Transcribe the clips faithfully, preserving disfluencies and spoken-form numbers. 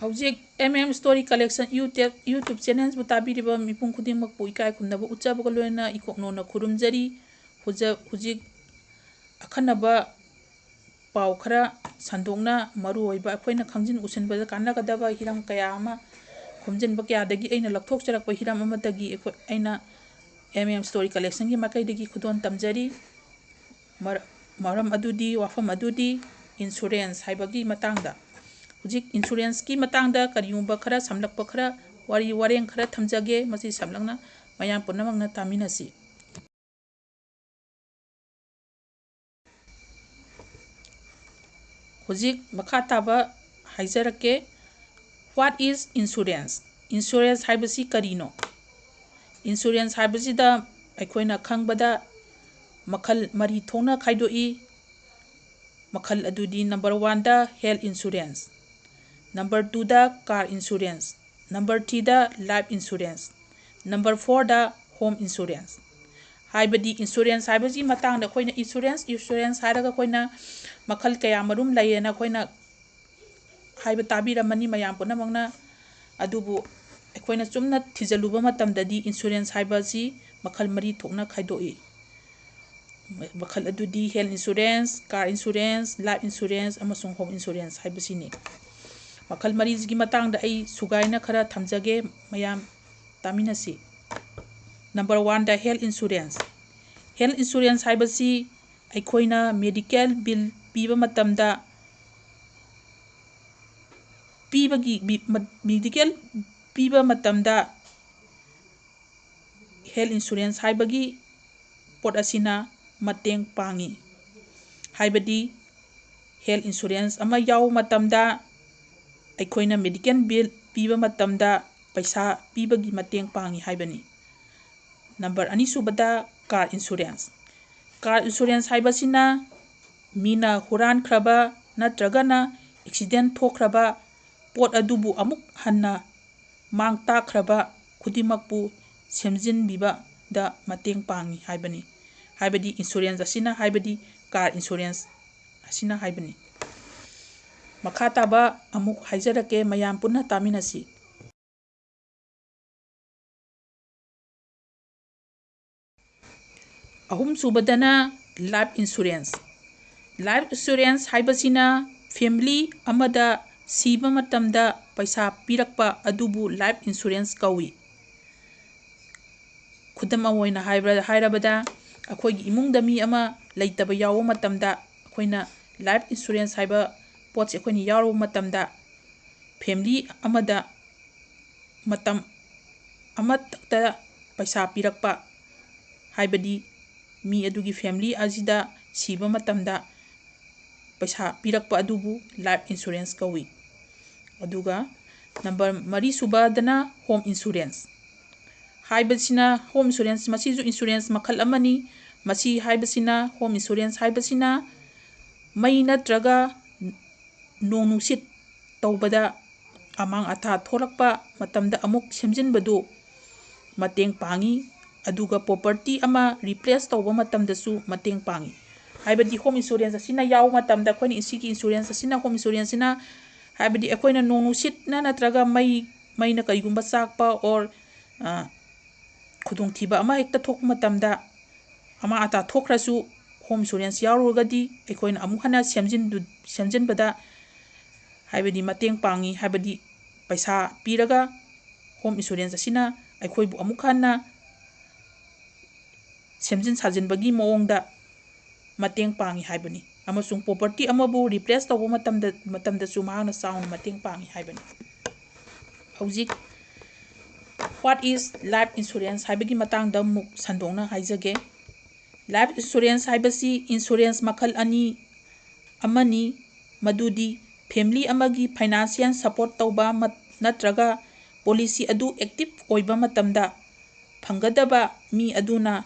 ꯍꯧꯖꯤꯛ M M Story Collection YouTube, YouTube channelꯕꯨ ꯇꯥꯕꯤꯔꯤꯕ ꯃꯤꯄꯨꯝ ꯈꯨꯗꯤꯡꯃꯛꯄꯨ ꯏꯀꯥꯏ ꯈꯨꯝꯅꯕ ꯎꯠꯆꯕꯒ ꯂꯣꯏꯅꯅ ꯏꯀꯣꯛꯅꯣꯅ ꯈꯨꯔꯨꯝꯖꯔꯤ꯫ ꯍꯧꯖ-, ꯍꯧꯖꯤꯛ ꯑꯈꯟꯅꯕ ꯄꯥꯎ ꯈꯔ ꯁꯟꯗꯣꯛꯅ ꯃꯔꯨꯑꯣꯏꯕ ꯑꯩꯈꯣꯏꯅ ꯈꯪꯖꯤꯟ ꯎꯁꯤꯟꯕꯗ ꯀꯥꯟꯅꯒꯗꯕ ꯍꯤꯔꯝ ꯀꯌꯥ ꯑꯃ ꯈꯣꯝꯖꯤꯟꯕ ꯀꯌꯥꯗꯒꯤ ꯑꯩꯅ ꯂꯧꯊꯣꯛꯆꯔꯛꯄ ꯍꯤꯔꯝ ꯑꯃꯗꯒꯤ ꯑꯩꯈꯣꯏ, ꯑꯩꯅ M M Story Collectionꯒꯤ ꯃꯥꯏꯀꯩꯗꯒꯤ ꯈꯨꯗꯣꯜ ꯇꯝꯖꯔꯤ꯫ ꯃꯔ-, ꯃꯔꯝ ꯑꯗꯨꯗꯤ, ꯋꯥꯐꯝ ꯑꯗꯨꯗꯤ insurance ꯍꯥꯏꯕꯒꯤ ꯃꯇꯥꯡꯗ꯫ ꯍꯧꯖꯤꯛ insuranceꯀꯤ ꯃꯇꯥꯡꯗ ꯀꯔꯤꯒꯨꯝꯕ ꯈꯔ ꯁꯝꯂꯞꯄ ꯈꯔ ꯋꯥꯔꯤ ꯋꯥꯔꯦꯡ ꯈꯔ ꯊꯝꯖꯒꯦ, ꯃꯁꯤ ꯁꯝꯂꯞꯅ ꯃꯌꯥꯝ ꯄꯨꯝꯅꯃꯛꯅ ꯇꯥꯃꯤꯟꯅꯁꯤ꯫ ꯍꯧꯖꯤꯛ ꯃꯈꯥ ꯇꯥꯕ ꯍꯥꯏꯖꯔꯛꯀꯦ꯫ What is insurance? Insurance ꯍꯥꯏꯕꯁꯤ ꯀꯔꯤꯅꯣ? Insurance ꯍꯥꯏꯕꯁꯤꯗ ꯑꯩꯈꯣꯏꯅ ꯈꯪꯕꯗ ꯃꯈꯜ ꯃꯔꯤ ꯊꯣꯛꯅ ꯈꯥꯏꯗꯣꯛꯏ꯫ ꯃꯈꯜ ꯑꯗꯨꯗꯤ number oneꯗ health insurance, number twoꯗ car insurance, number threeꯗ life insurance, number fourꯗ home insurance꯫ ꯍꯥꯏꯕꯗꯤ insurance ꯍꯥꯏꯕꯁꯤ ꯃꯇꯥꯡꯗ ꯑꯩꯈꯣꯏꯅ insurance, insurance ꯍꯥꯏꯔꯒ ꯑꯩꯈꯣꯏꯅ ꯃꯈꯜ ꯀꯌꯥ ꯃꯔꯨꯝ ꯂꯩꯌꯦꯅ ꯑꯩꯈꯣꯏꯅ ꯍꯥꯏꯕ ꯇꯥꯕꯤꯔꯝꯃꯅꯤ ꯃꯌꯥꯝ ꯄꯨꯝꯅꯃꯛꯅ꯫ ꯑꯗꯨꯕꯨ ꯑꯩꯈꯣꯏꯅ ꯆꯨꯝꯅ ꯊꯤꯖꯤꯜꯂꯨꯕ ꯃꯇꯝꯗꯗꯤ insurance ꯍꯥꯏꯕꯁꯤ ꯃꯈꯜ ꯃꯔꯤ ꯊꯣꯛꯅ ꯈꯥꯏꯗꯣꯛꯏ꯫ ꯃꯈꯜ ꯑꯗꯨꯗꯤ health insurance, car insurance, life insurance ꯑꯃꯁꯨꯡ home insurance ꯍꯥꯏꯕꯁꯤꯅꯤ꯫ ꯃꯈꯜ ꯃꯔꯤꯁꯤꯒꯤ ꯃꯇꯥꯡꯗ ꯑꯩ ꯁꯨꯒꯥꯏꯅ ꯈꯔ ꯊꯝꯖꯒꯦ, ꯃꯌꯥꯝ ꯇꯥꯃꯤꯟꯅꯁꯤ꯫ Number oneꯗ health insurance꯫ Health insurance ꯍꯥꯏꯕꯁꯤ ꯑꯩꯈꯣꯏꯅ medical bill ꯄꯤꯕ ꯃꯇꯝꯗ, ꯄꯤꯕꯒꯤ, ꯕꯤ-, ꯃ-, medical ꯄꯤꯕ ꯃꯇꯝꯗ health insurance ꯍꯥꯏꯕꯒꯤ ꯄꯣꯠ ꯑꯁꯤꯅ ꯃꯇꯦꯡ ꯄꯥꯡꯉꯤ꯫ ꯍꯥꯏꯕꯗꯤ health insurance ꯑꯃ ꯌꯥꯎꯕ ꯃꯇꯝꯗ ꯑꯩꯈꯣꯏꯅ medical bill ꯄꯤꯕ ꯃꯇꯝꯗ ꯄꯩꯁꯥ ꯄꯤꯕꯒꯤ ꯃꯇꯦꯡ ꯄꯥꯡꯉꯤ ꯍꯥꯏꯕꯅꯤ꯫ Number ꯑꯅꯤꯁꯨꯕꯗ car insurance꯫ Car insurance ꯍꯥꯏꯕꯁꯤꯅ ꯃꯤꯅ ꯍꯨꯔꯥꯟꯈ꯭ꯔꯕ ꯅꯠꯇ꯭ꯔꯒꯅ accident ꯊꯣꯛꯈ꯭ꯔꯕ ꯄꯣꯠ ꯑꯗꯨꯕꯨ ꯑꯃꯨꯛ ꯍꯟꯅ ꯃꯥꯡ ꯇꯥꯛꯈ꯭ꯔꯕ ꯈꯨꯗꯤꯡꯃꯛꯄꯨ ꯁꯦꯝꯖꯤꯟꯕꯤꯕꯗ ꯃꯇꯦꯡ ꯄꯥꯡꯉꯤ ꯍꯥꯏꯕꯅꯤ꯫ ꯍꯥꯏꯕꯗꯤ insurance ꯑꯁꯤꯅ, ꯍꯥꯏꯕꯗꯤ car insurance ꯑꯁꯤꯅ ꯍꯥꯏꯕꯅꯤ꯫ ꯃꯈꯥ ꯇꯥꯕ ꯑꯃꯨꯛ ꯍꯥꯏꯖꯔꯛꯀꯦ, ꯃꯌꯥꯝ ꯄꯨꯟꯅ ꯇꯥꯃꯤꯟꯅꯁꯤ꯫ ꯑꯍꯨꯝꯁꯨꯕꯗꯅ life insurance꯫ Life insurance ꯍꯥꯏꯕꯁꯤꯅ family ꯑꯃꯗ ꯁꯤꯕ ꯃꯇꯝꯗ ꯄꯩꯁꯥ ꯄꯤꯔꯛꯄ ꯑꯗꯨꯕꯨ life insurance ꯀꯧꯏ꯫ ꯈꯨꯗꯝ ꯑꯃ ꯑꯣꯏꯅ ꯍꯥꯏꯕ-, ꯍꯥꯏꯔꯕꯗ, ꯑꯩꯈꯣꯏꯒꯤ ꯏꯃꯨꯡꯗ ꯃꯤ ꯑꯃ ꯂꯩꯇꯕ ꯌꯥꯎꯕ ꯃꯇꯝꯗ ꯑꯩꯈꯣꯏꯅ life insurance ꯍꯥꯏꯕ ꯄꯣꯠꯁꯦ ꯑꯩꯈꯣꯏꯅ ꯌꯥꯎꯔꯕ ꯃꯇꯝꯗ family ꯑꯃꯗ ꯃꯇꯝ ꯑꯃꯠꯇ ꯄꯩꯁꯥ ꯄꯤꯔꯛꯄ, ꯍꯥꯏꯕꯗꯤ ꯃꯤ ꯑꯗꯨꯒꯤ family ꯑꯁꯤꯗ ꯁꯤꯕ ꯃꯇꯝꯗ ꯄꯩꯁꯥ ꯄꯤꯔꯛꯄ ꯑꯗꯨꯕꯨ life insurance ꯀꯧꯏ꯫ ꯑꯗꯨꯒ number ꯃꯔꯤꯁꯨꯕꯗꯅ home insurance ꯍꯥꯏꯕꯁꯤꯅ, home insurance, ꯃꯁꯤꯁꯨ insurance ꯃꯈꯜ ꯑꯃꯅꯤ꯫ ꯃꯁꯤ ꯍꯥꯏꯕꯁꯤꯅ, home insurance ꯍꯥꯏꯕꯁꯤꯅ ꯃꯩ ꯅꯠꯇ꯭ꯔꯒ ꯅꯣꯡ ꯅꯨꯡꯁꯤꯠ ꯇꯧꯕꯗ ꯑꯃꯥꯡ ꯑꯇꯥ ꯊꯣꯛꯂꯛꯄ ꯃꯇꯝꯗ ꯑꯃꯨꯛ ꯁꯦꯝꯖꯤꯟꯕꯗꯨ ꯃꯇꯦꯡ ꯄꯥꯡꯉꯤ꯫ ꯑꯗꯨꯒ property ꯑꯃ replace ꯇꯧꯕ ꯃꯇꯝꯗꯁꯨ ꯃꯇꯦꯡ ꯄꯥꯡꯉꯤ꯫ ꯍꯥꯏꯕꯗꯤ home insurance ꯑꯁꯤꯅ ꯌꯥꯎꯕ ꯃꯇꯝꯗ, ꯑꯩꯈꯣꯏꯅ ꯁꯤꯒꯤ insurance ꯑꯁꯤꯅ, home insurance ꯑꯁꯤꯅ, ꯍꯥꯏꯕꯗꯤ ꯑꯩꯈꯣꯏꯅ ꯅꯣꯡ ꯅꯨꯡꯁꯤꯠꯅ ꯅꯠꯇ꯭ꯔꯒ ꯃꯩ, ꯃꯩꯅ ꯀꯔꯤꯒꯨꯝꯕ ꯆꯥꯛꯄ or, ꯑ, ꯈꯨꯗꯣꯡꯊꯤꯕ ꯑꯃ ꯍꯦꯛꯇ ꯊꯣꯛꯄ ꯃꯇꯝꯗ, ꯑꯃꯥꯡ ꯑꯇꯥ ꯊꯣꯛꯈ꯭ꯔꯁꯨ home insurance ꯌꯥꯎꯔꯨꯔꯒꯗꯤ ꯑꯩꯈꯣꯏꯅ ꯑꯃꯨꯛ ꯍꯟꯅ ꯁꯦꯝꯖꯤꯟꯗꯨ-, ꯁꯦꯝꯖꯤꯟꯕꯗ, ꯍꯥꯏꯕꯗꯤ ꯃꯇꯦꯡ ꯄꯥꯡꯉꯤ, ꯍꯥꯏꯕꯗꯤ ꯄꯩꯁꯥ ꯄꯤꯔꯒ home insurance ꯑꯁꯤꯅ ꯑꯩꯈꯣꯏꯕꯨ ꯑꯃꯨꯛ ꯍꯟꯅ ꯁꯦꯝꯖꯤꯟ ꯁꯥꯖꯤꯟꯕꯒꯤ ꯃꯑꯣꯡꯗ ꯃꯇꯦꯡ ꯄꯥꯡꯉꯤ ꯍꯥꯏꯕꯅꯤ꯫ ꯑꯃꯁꯨꯡ property ꯑꯃꯕꯨ replace ꯇꯧꯕ ꯃꯇꯝꯗ, ꯃꯇꯝꯗꯁꯨ ꯃꯍꯥꯛꯅ ꯆꯥꯎꯅ ꯃꯇꯦꯡ ꯄꯥꯡꯉꯤ ꯍꯥꯏꯕꯅꯤ꯫ ꯍꯧꯖꯤꯛ what is life insurance ꯍꯥꯏꯕꯒꯤ ꯃꯇꯥꯡꯗ ꯑꯃꯨꯛ ꯁꯟꯗꯣꯛꯅ ꯍꯥꯏꯖꯒꯦ꯫ Life insurance ꯍꯥꯏꯕꯁꯤ insurance ꯃꯈꯜ ꯑꯅꯤ ꯑꯃꯅꯤ, ꯃꯗꯨꯗꯤ family ꯑꯃꯒꯤ financial support ꯇꯧꯕ ꯃꯠ-, ꯅꯠꯇ꯭ꯔꯒ policy ꯑꯗꯨ active ꯑꯣꯏꯕ ꯃꯇꯝꯗ ꯐꯪꯒꯗꯕ ꯃꯤ ꯑꯗꯨꯅ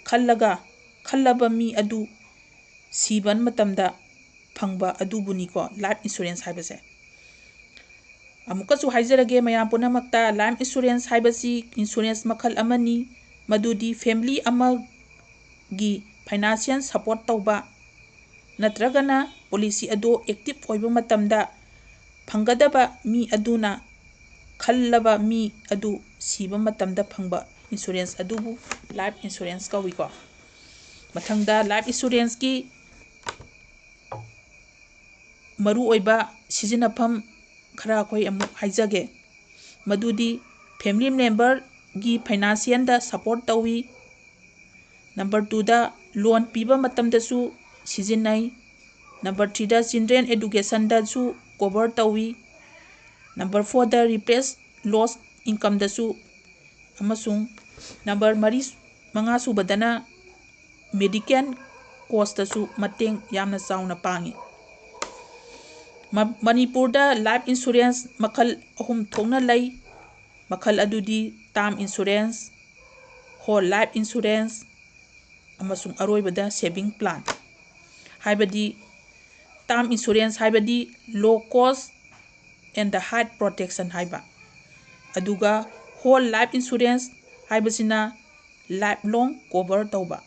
ꯈꯜꯂꯒ, ꯈꯜꯂꯕ ꯃꯤ ꯑꯗꯨ ꯁꯤꯕ ꯃꯇꯝꯗ ꯐꯪꯕ ꯑꯗꯨꯕꯨꯅꯤꯀꯣ life insurance ꯍꯥꯏꯕꯁꯦ꯫ ꯑꯃꯨꯛꯀꯁꯨ ꯍꯥꯏꯖꯔꯒꯦ ꯃꯌꯥꯝ ꯄꯨꯝꯅꯃꯛꯇ, life insurance ꯍꯥꯏꯕꯁꯤ insurance ꯃꯈꯜ ꯑꯃꯅꯤ, ꯃꯗꯨꯗꯤ family ꯑꯃꯒꯤ financial support ꯇꯧꯕ ꯅꯠꯇ꯭ꯔꯒꯅ ꯄꯣꯂꯤꯁꯤ ꯑꯗꯨ ꯑꯦꯛꯇꯤꯚ ꯑꯣꯏꯕ ꯃꯇꯝꯗ ꯐꯪꯒꯗꯕ ꯃꯤ ꯑꯗꯨꯅ ꯈꯜꯂꯕ ꯃꯤ ꯑꯗꯨ ꯁꯤꯕ ꯃꯇꯝꯗ ꯐꯪꯕ ꯏꯟꯁꯨꯔꯦꯟꯁ ꯑꯗꯨꯕꯨ ꯂꯥꯏꯐ ꯏꯟꯁꯨꯔꯦꯟꯁ ꯀꯧꯏꯀꯣ꯫ ꯃꯊꯪꯗ ꯂꯥꯏꯐ ꯏꯟꯁꯨꯔꯦꯟꯁꯀꯤ ꯃꯔꯨꯑꯣꯏꯕ ꯁꯤꯖꯤꯟꯅꯐꯝ ꯈꯔ ꯑꯩꯈꯣꯏ ꯑꯃꯨꯛ ꯍꯥꯏꯖꯒꯦ꯫ ꯃꯗꯨꯗꯤ ꯐꯦꯃꯤꯂꯤ ꯃꯦꯝꯕꯔꯒꯤ ꯐꯥꯏꯅꯥꯟꯁꯤꯌꯦꯜꯗ ꯁꯄꯣꯔꯠ ꯇꯧꯏ꯫ ꯅꯝꯕꯔ ꯇꯨꯗ ꯂꯣꯟ ꯄꯤꯕ ꯃꯇꯝꯗꯁꯨ ꯁꯤꯖꯤꯟꯅꯩ꯫ ꯅꯝꯕꯔ ꯊ꯭ꯔꯤꯗ ꯆꯤꯜꯗ꯭ꯔꯦꯟ ꯑꯦꯗꯨꯀꯦꯁꯟꯗꯁꯨ ꯀꯣꯚꯔ ꯇꯧꯏ꯫ ꯅꯝꯕꯔ ꯐꯣꯔꯗ ꯔꯤꯄ꯭ꯂꯦꯁ ꯂꯣꯁ ꯏꯟꯀꯝꯗꯁꯨ ꯑꯃꯁꯨꯡ ꯅꯝꯕꯔ ꯃꯔꯤ, ꯃꯉꯥ ꯁꯨꯕꯗꯅ ꯃꯦꯗꯤꯀꯦꯜ ꯀꯣꯁꯇꯁꯨ ꯃꯇꯦꯡ ꯌꯥꯝꯅ ꯆꯥꯎꯅ ꯄꯥꯡꯏ꯫ ꯃ-, ꯃꯅꯤꯄꯨꯔꯗ ꯂꯥꯏꯐ ꯏꯟꯁꯨꯔꯦꯟꯁ ꯃꯈꯜ ꯑꯍꯨꯝ ꯊꯣꯛꯅ ꯂꯩ꯫ ꯃꯈꯜ ꯑꯗꯨꯗꯤ term insurance, whole life insurance ꯑꯃꯁꯨꯡ ꯑꯔꯣꯏꯕꯗ ꯁꯦꯚꯤꯡ ꯄ꯭ꯂꯥꯟ꯫ ꯍꯥꯏꯕꯗꯤ ꯇꯥꯔꯝ ꯏꯟꯁꯨꯔꯦꯟꯁ ꯍꯥꯏꯕꯗꯤ low cost and the high protection ꯍꯥꯏꯕ꯫ ꯑꯗꯨꯒ ꯍꯣꯜ ꯂꯥꯏꯐ ꯏꯟꯁꯨꯔꯦꯟꯁ ꯍꯥꯏꯕꯁꯤꯅ ꯂꯥꯏꯐ ꯂꯣꯡ ꯀꯣꯚꯔ ꯇꯧꯕ꯫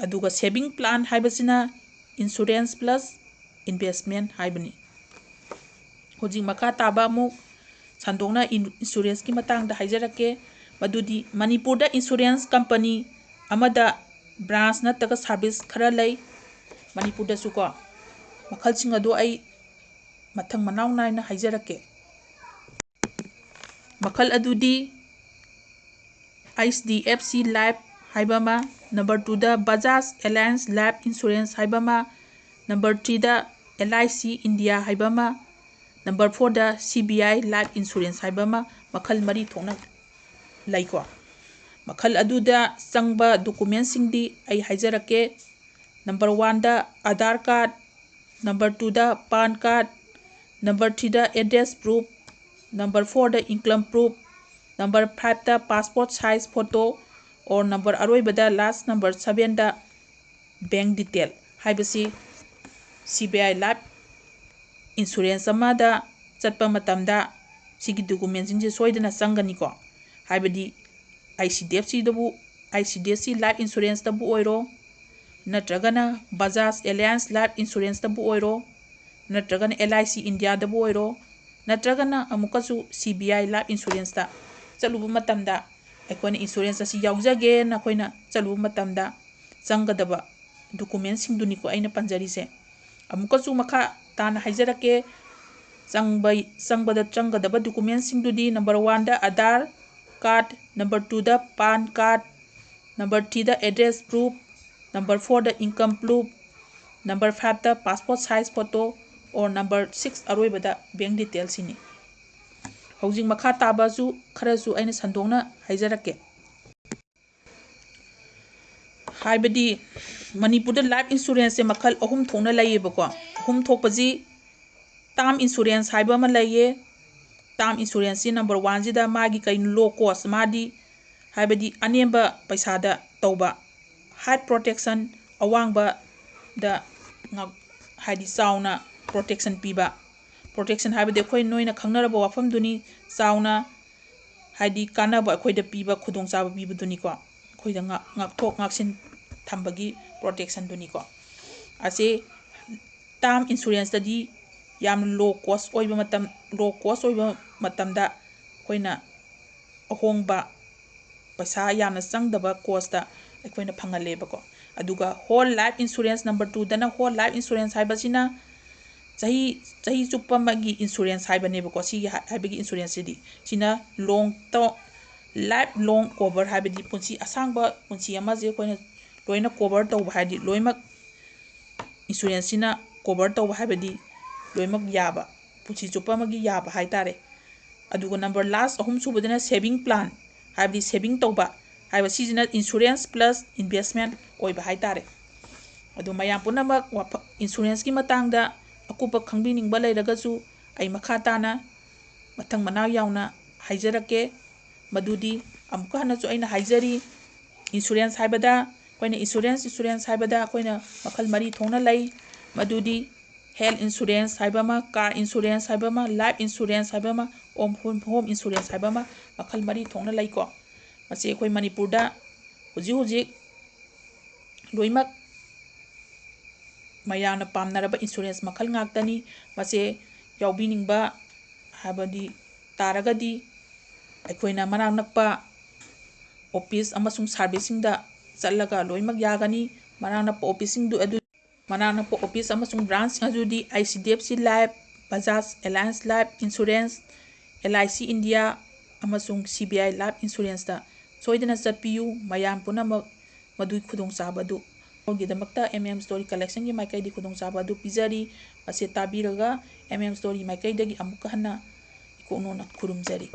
ꯑꯗꯨꯒ ꯁꯦꯚꯤꯡ ꯄ꯭ꯂꯥꯟ ꯍꯥꯏꯕꯁꯤꯅ ꯏꯟꯁꯨꯔꯦꯟꯁ ꯄ꯭ꯂꯁ ꯏꯟꯚꯦꯁꯃꯦꯟ ꯍꯥꯏꯕꯅꯤ꯫ ꯍꯧꯖꯤꯛ ꯃꯈꯥ ꯇꯥꯕ ꯑꯃꯨꯛ ꯁꯟꯗꯣꯛꯅ ꯏꯟ-, ꯏꯟꯁꯨꯔꯦꯟꯁꯀꯤ ꯃꯇꯥꯡꯗ ꯍꯥꯏꯖꯔꯛꯀꯦ꯫ ꯃꯗꯨꯗꯤ ꯃꯅꯤꯄꯨꯔꯗ ꯏꯟꯁꯨꯔꯦꯟꯁ ꯀꯝꯄꯅꯤ ꯑꯃꯗ ꯕ꯭ꯔꯥꯟꯁ ꯅꯠꯇ꯭ꯔꯒ ꯁꯥꯔꯚꯤꯁ ꯈꯔ ꯂꯩ꯫ ꯃꯅꯤꯄꯨꯔꯗꯁꯨꯀꯣ ꯃꯈꯜꯁꯤꯡ ꯑꯗꯨ ꯑꯩ ꯃꯊꯪ ꯃꯅꯥꯎ ꯅꯥꯏꯅ ꯍꯥꯏꯖꯔꯛꯀꯦ꯫ ꯃꯈꯜ ꯑꯗꯨꯗꯤ H D F C life ꯍꯥꯏꯕ ꯑꯃ, ꯅꯝꯕꯔ ꯇꯨꯗ ꯕꯖꯥꯖ ꯑꯦꯂꯥꯏꯟꯁ ꯂꯥꯏꯐ ꯏꯟꯁꯨꯔꯦꯟꯁ ꯍꯥꯏꯕ ꯑꯃ, number third L I C India ꯍꯥꯏꯕ ꯑꯃ, ꯅꯝꯕꯔ ꯐꯣꯔꯗ ꯁꯤ ꯕꯤ ꯑꯥꯏ ꯂꯥꯏꯐ ꯏꯟꯁꯨꯔꯦꯟꯁ ꯍꯥꯏꯕ ꯑꯃ, ꯃꯈꯜ ꯃꯔꯤ ꯊꯣꯛꯅ ꯂꯩꯀꯣ꯫ ꯃꯈꯜ ꯑꯗꯨꯗ ꯆꯪꯕ ꯗꯣꯀꯨꯃꯦꯟꯁꯤꯡꯗꯤ ꯑꯩ ꯍꯥꯏꯖꯔꯛꯀꯦ꯫ ꯅꯝꯕꯔ ꯋꯥꯟꯗ ꯑꯙꯥꯔ ꯀꯥꯔꯗ, ꯅꯝꯕꯔ ꯇꯨꯗ ꯄꯥꯟ ꯀꯥꯔꯗ, ꯅꯝꯕꯔ ꯊ꯭ꯔꯤꯗ ꯑꯦꯗ꯭ꯔꯦꯁ ꯄ꯭ꯔꯨꯐ, ꯅꯝꯕꯔ ꯐꯣꯔꯗ ꯏꯟꯀꯝ ꯄ꯭ꯔꯨꯐ, ꯅꯝꯕꯔ ꯐꯥꯏꯚꯇ passport size photo, or number ꯑꯔꯣꯏꯕꯗ ꯂꯥꯁ ꯅꯝꯕꯔ ꯁꯚꯦꯟꯗ ꯕꯦꯡ ꯗꯤꯇꯦꯜ꯫ ꯍꯥꯏꯕꯁꯤ ꯁꯤ ꯕꯤ ꯑꯥꯏ ꯂꯥꯏꯐ ꯏꯟꯁꯨꯔꯦꯟꯁ ꯑꯃꯗ ꯆꯠꯄ ꯃꯇꯝꯗ ꯁꯤꯒꯤ ꯗꯣꯀꯨꯃꯦꯟꯁꯤꯡꯁꯦ ꯁꯣꯏꯗꯅ ꯆꯪꯒꯅꯤꯀꯣ꯫ ꯍꯥꯏꯕꯗꯤ I C D F ꯁꯤꯗꯕꯨ, I C D F C life ꯏꯟꯁꯨꯔꯦꯟꯁꯇꯕꯨ ꯑꯣꯏꯔꯣ, ꯅꯠꯇ꯭ꯔꯒꯅ ꯕꯖꯥꯖ ꯑꯦꯂꯥꯌꯟꯁ ꯂꯥꯏꯐ ꯏꯟꯁꯨꯔꯦꯟꯁꯇꯕꯨ ꯑꯣꯏꯔꯣ, ꯅꯠꯇ꯭ꯔꯒꯅ ꯑꯦꯜ ꯑꯥꯏ ꯁꯤ ꯏꯟꯗꯤꯌꯥꯗꯕꯨ ꯑꯣꯏꯔꯣ, ꯅꯠꯇ꯭ꯔꯒꯅ ꯑꯃꯨꯛꯀꯁꯨ ꯁꯤ ꯕꯤ ꯑꯥꯏ ꯂꯥꯏꯐ ꯏꯟꯁꯨꯔꯦꯟꯁꯇ ꯆꯠꯂꯨꯕ ꯃꯇꯝꯗ, ꯑꯩꯈꯣꯏꯅ ꯏꯟꯁꯨꯔꯦꯟꯁ ꯑꯁꯤ ꯌꯥꯎꯖꯒꯦꯅ ꯑꯩꯈꯣꯏꯅ ꯆꯠꯂꯨꯕ ꯃꯇꯝꯗ ꯆꯪꯒꯗꯕ ꯗꯣꯀꯨꯃꯦꯟꯁꯤꯡꯗꯨꯅꯤꯀꯣ ꯑꯩꯅ ꯄꯟꯖꯔꯤꯁꯦ꯫ ꯑꯃꯨꯛꯀꯁꯨ ꯃꯈꯥ ꯇꯥꯅ ꯍꯥꯏꯖꯔꯛꯀꯦ꯫ ꯆꯪꯕ, ꯆꯪꯕꯗ ꯆꯪꯒꯗꯕ ꯗꯣꯀꯨꯃꯦꯟꯁꯤꯡꯗꯨꯗꯤ, ꯅꯝꯕꯔ ꯋꯥꯟꯗ ꯑꯙꯥꯔ ꯀꯥꯔꯗ, ꯅꯝꯕꯔ ꯇꯨꯗ ꯄꯥꯟ ꯀꯥꯔꯗ, ꯅꯝꯕꯔ ꯊ꯭ꯔꯤꯗ ꯑꯦꯗ꯭ꯔꯦꯁ ꯄ꯭ꯔꯨꯐ, ꯅꯝꯕꯔ ꯐꯣꯔꯗ ꯏꯟꯀꯝ ꯄ꯭ꯔꯨꯐ, ꯅꯝꯕꯔ ꯐꯥꯏꯚꯇ passport size photo, or number six ꯑꯔꯣꯏꯕꯗ ꯕꯦꯡ ꯗꯤꯇꯦꯜꯁꯤꯅꯤ꯫ ꯍꯧꯖꯤꯛ ꯃꯈꯥ ꯇꯥꯕꯁꯨ ꯈꯔꯁꯨ ꯑꯩꯅ ꯁꯟꯗꯣꯛꯅ ꯍꯥꯏꯖꯔꯛꯀꯦ꯫ ꯍꯥꯏꯕꯗꯤ ꯃꯅꯤꯄꯨꯔꯗ ꯂꯥꯏꯐ ꯏꯟꯁꯨꯔꯦꯟꯁꯁꯦ ꯃꯈꯜ ꯑꯍꯨꯝ ꯊꯣꯛꯅ ꯂꯩꯌꯦꯕꯀꯣ꯫ ꯑꯍꯨꯝ ꯊꯣꯛꯄꯁꯤ ꯇꯥꯔꯝ ꯏꯟꯁꯨꯔꯦꯟꯁ ꯍꯥꯏꯕ ꯑꯃ ꯂꯩꯌꯦ꯫ ꯇꯥꯔꯝ ꯏꯟꯁꯨꯔꯦꯟꯁꯁꯤ ꯅꯝꯕꯔ ꯋꯥꯟꯁꯤꯗ ꯃꯥꯒꯤ ꯀꯩ ꯂꯣ ꯀꯣꯁ, ꯃꯥꯗꯤ ꯍꯥꯏꯕꯗꯤ ꯑꯅꯦꯝꯕ ꯄꯩꯁꯥꯗ ꯇꯧꯕ, ꯍꯥꯏ ꯄ꯭ꯔꯣꯇꯦꯛꯁꯟ, ꯑꯋꯥꯡꯕꯗ ꯉꯥꯛ-, ꯍꯥꯏꯗꯤ ꯆꯥꯎꯅ ꯄ꯭ꯔꯣꯇꯦꯛꯁꯟ ꯄꯤꯕ꯫ ꯄ꯭ꯔꯣꯇꯦꯛꯁꯟ ꯍꯥꯏꯕꯗꯤ ꯑꯩꯈꯣꯏ ꯅꯣꯏꯅ ꯈꯪꯅꯔꯕ ꯋꯥꯐꯝꯗꯨꯅꯤ, ꯆꯥꯎꯅ ꯍꯥꯏꯗꯤ ꯀꯥꯟꯅꯕ ꯑꯩꯈꯣꯏꯗ ꯄꯤꯕ, ꯈꯨꯗꯣꯡꯆꯥꯕ ꯄꯤꯕꯗꯨꯅꯤꯀꯣ꯫ ꯑꯩꯈꯣꯏꯗ ꯉꯥꯛ-, ꯉꯥꯛꯊꯣꯛ ꯉꯥꯛꯁꯤꯟ ꯊꯝꯕꯒꯤ ꯄ꯭ꯔꯣꯇꯦꯛꯁꯟꯗꯨꯅꯤꯀꯣ꯫ ꯑꯁꯤ ꯇꯥꯔꯝ ꯏꯟꯁꯨꯔꯦꯟꯁꯇꯗꯤ ꯌꯥꯝꯅ ꯂꯣ ꯀꯣꯁ ꯑꯣꯏꯕ ꯃꯇꯝ, ꯂꯣ ꯀꯣꯁ ꯑꯣꯏꯕ ꯃꯇꯝꯗ ꯑꯩꯈꯣꯏꯅ ꯑꯍꯣꯡꯕ, ꯄꯩꯁꯥ ꯌꯥꯝꯅ ꯆꯪꯗꯕ ꯀꯣꯁꯇ ꯑꯩꯈꯣꯏꯅ ꯐꯪꯍꯜꯂꯦꯕꯀꯣ꯫ ꯑꯗꯨꯒ ꯍꯣꯜ ꯂꯥꯏꯐ ꯏꯟꯁꯨꯔꯦꯟꯁ, ꯅꯝꯕꯔ ꯇꯨꯗꯅ ꯍꯣꯜ ꯂꯥꯏꯐ ꯏꯟꯁꯨꯔꯦꯟꯁ ꯍꯥꯏꯕꯁꯤꯅ ꯆꯍꯤ, ꯆꯍꯤ ꯆꯨꯞꯄ ꯑꯃꯒꯤ ꯏꯟꯁꯨꯔꯦꯟꯁ ꯍꯥꯏꯕꯅꯦꯕꯀꯣ꯫ ꯁꯤꯒꯤ ꯍꯥꯏ-, ꯍꯥꯏꯕꯒꯤ ꯏꯟꯁꯨꯔꯦꯟꯁꯁꯤꯗꯤ, ꯁꯤꯅ ꯂꯣꯡ ꯇꯔ-, ꯂꯥꯏꯐ ꯂꯣꯡ ꯀꯣꯚꯔ, ꯍꯥꯏꯕꯗꯤ ꯄꯨꯟꯁꯤ ꯑꯁꯥꯡꯕ, ꯄꯨꯟꯁꯤ ꯑꯃꯁꯦ ꯑꯩꯈꯣꯏꯅ ꯂꯣꯏꯅ ꯀꯣꯚꯔ ꯇꯧꯕ, ꯍꯥꯏꯗꯤ ꯂꯣꯏꯅꯃꯛ ꯏꯟꯁꯨꯔꯦꯟꯁꯁꯤꯅ ꯀꯣꯚꯔ ꯇꯧꯕ, ꯍꯥꯏꯕꯗꯤ ꯂꯣꯏꯅꯃꯛ ꯌꯥꯕ, ꯄꯨꯟꯁꯤ ꯆꯨꯞꯄ ꯑꯃꯒꯤ ꯌꯥꯕ ꯍꯥꯏꯇꯥꯔꯦ꯫ ꯑꯗꯨꯒ ꯅꯝꯕꯔ ꯂꯥꯁ ꯑꯍꯨꯝ ꯁꯨꯕꯗꯅ ꯁꯦꯚꯤꯡ ꯄ꯭ꯂꯥꯟ, ꯍꯥꯏꯕꯗꯤ ꯁꯦꯚꯤꯡ ꯇꯧꯕ ꯍꯥꯏꯕ, ꯁꯤꯁꯤꯅ ꯏꯟꯁꯨꯔꯦꯟꯁ ꯄ꯭ꯂꯁ ꯏꯟꯚꯦꯁꯃꯦꯟ ꯑꯣꯏꯕ ꯍꯥꯏꯇꯥꯔꯦ꯫ ꯑꯗꯨ ꯃꯌꯥꯝ ꯄꯨꯝꯅꯃꯛ ꯋꯥꯐ-, ꯏꯟꯁꯨꯔꯦꯟꯁꯀꯤ ꯃꯇꯥꯡꯗ ꯑꯀꯨꯞꯄ ꯈꯪꯕꯤꯅꯤꯡꯕ ꯂꯩꯔꯒꯁꯨ ꯑꯩ ꯃꯈꯥ ꯇꯥꯅ ꯃꯊꯪ ꯃꯅꯥꯎ ꯌꯥꯎꯅ ꯍꯥꯏꯖꯔꯛꯀꯦ꯫ ꯃꯗꯨꯗꯤ ꯑꯃꯨꯛꯀ ꯍꯟꯅꯁꯨ ꯑꯩꯅ ꯍꯥꯏꯖꯔꯤ, ꯏꯟꯁꯨꯔꯦꯟꯁ ꯍꯥꯏꯕꯗ ꯑꯩꯈꯣꯏꯅ ꯏꯟꯁꯨꯔꯦꯟꯁ, ꯏꯟꯁꯨꯔꯦꯟꯁ ꯍꯥꯏꯕꯗ ꯑꯩꯈꯣꯏꯅ ꯃꯈꯜ ꯃꯔꯤ ꯊꯣꯛꯅ ꯂꯩ꯫ ꯃꯗꯨꯗꯤ ꯍꯦꯜꯊ ꯏꯟꯁꯨꯔꯦꯟꯁ ꯍꯥꯏꯕ ꯑꯃ, ꯀꯥꯔ ꯏꯟꯁꯨꯔꯦꯟꯁ ꯍꯥꯏꯕ ꯑꯃ, ꯂꯥꯏꯐ ꯏꯟꯁꯨꯔꯦꯟꯁ ꯍꯥꯏꯕ ꯑꯃ, ꯑꯣꯝ-, ꯍꯣꯝ, ꯍꯣꯝ ꯏꯟꯁꯨꯔꯦꯟꯁ ꯍꯥꯏꯕ ꯑꯃ, ꯃꯈꯜ ꯃꯔꯤ ꯊꯣꯛꯅ ꯂꯩꯀꯣ꯫ ꯃꯁꯤ ꯑꯩꯈꯣꯏ ꯃꯅꯤꯄꯨꯔꯗ ꯍꯧꯖꯤꯛ ꯍꯧꯖꯤꯛ ꯂꯣꯏꯅꯃꯛ ꯃꯌꯥꯝꯅ ꯄꯥꯝꯅꯔꯕ ꯏꯟꯁꯨꯔꯦꯟꯁ ꯃꯈꯜ ꯉꯥꯛꯇꯅꯤ꯫ ꯃꯁꯦ ꯌꯥꯎꯕꯤꯅꯤꯡꯕ ꯍꯥꯏꯕꯗꯤ ꯇꯥꯔꯒꯗꯤ ꯑꯩꯈꯣꯏꯅ ꯃꯅꯥꯛ ꯅꯛꯄ ꯑꯣꯐꯤꯁ ꯑꯃꯁꯨꯡ ꯁꯥꯔꯚꯤꯁꯁꯤꯡꯗ ꯆꯠꯂꯒ ꯂꯣꯏꯅꯃꯛ ꯌꯥꯒꯅꯤ꯫ ꯃꯅꯥꯛ ꯅꯛꯄ ꯑꯣꯐꯤꯁꯁꯤꯡꯗꯨ ꯑꯗꯨ ꯃꯅꯥꯛ ꯅꯛꯄ ꯑꯣꯐꯤꯁ ꯑꯃꯁꯨꯡ ꯕ꯭ꯔꯥꯟꯁꯁꯤꯡ ꯑꯗꯨꯗꯤ H D F C life, Bajaj Allianz life insurance, L I C India ꯑꯃꯁꯨꯡ ꯁꯤ ꯕꯤ ꯑꯥꯏ ꯂꯥꯏꯐ ꯏꯟꯁꯨꯔꯦꯟꯁꯇ ꯁꯣꯏꯗꯅ ꯆꯠꯄꯤꯌꯨ꯫ ꯃꯌꯥꯝ ꯄꯨꯝꯅꯃꯛ ꯃꯗꯨꯒꯤ ꯈꯨꯗꯣꯡꯆꯥꯕꯗꯨ ꯒꯤꯗꯃꯛꯇ ꯑꯦꯝ ꯑꯦꯝ ꯁ꯭ꯇꯣꯔꯤ ꯀꯂꯦꯛꯁꯟꯒꯤ ꯃꯥꯏꯀꯩꯗꯒꯤ ꯈꯨꯗꯣꯡꯆꯥꯕ ꯑꯗꯨ ꯄꯤꯖꯔꯤ꯫ ꯃꯁꯤ ꯇꯥꯕꯤꯔꯒ ꯑꯦꯝ ꯑꯦꯝ ꯁ꯭ꯇꯣꯔꯤ ꯃꯥꯏꯀꯩꯗꯒꯤ ꯑꯃꯨꯛꯀ ꯍꯟꯅ ꯏꯀꯣꯛꯅꯣꯅ ꯈꯨꯔꯨꯝꯖꯔꯤ꯫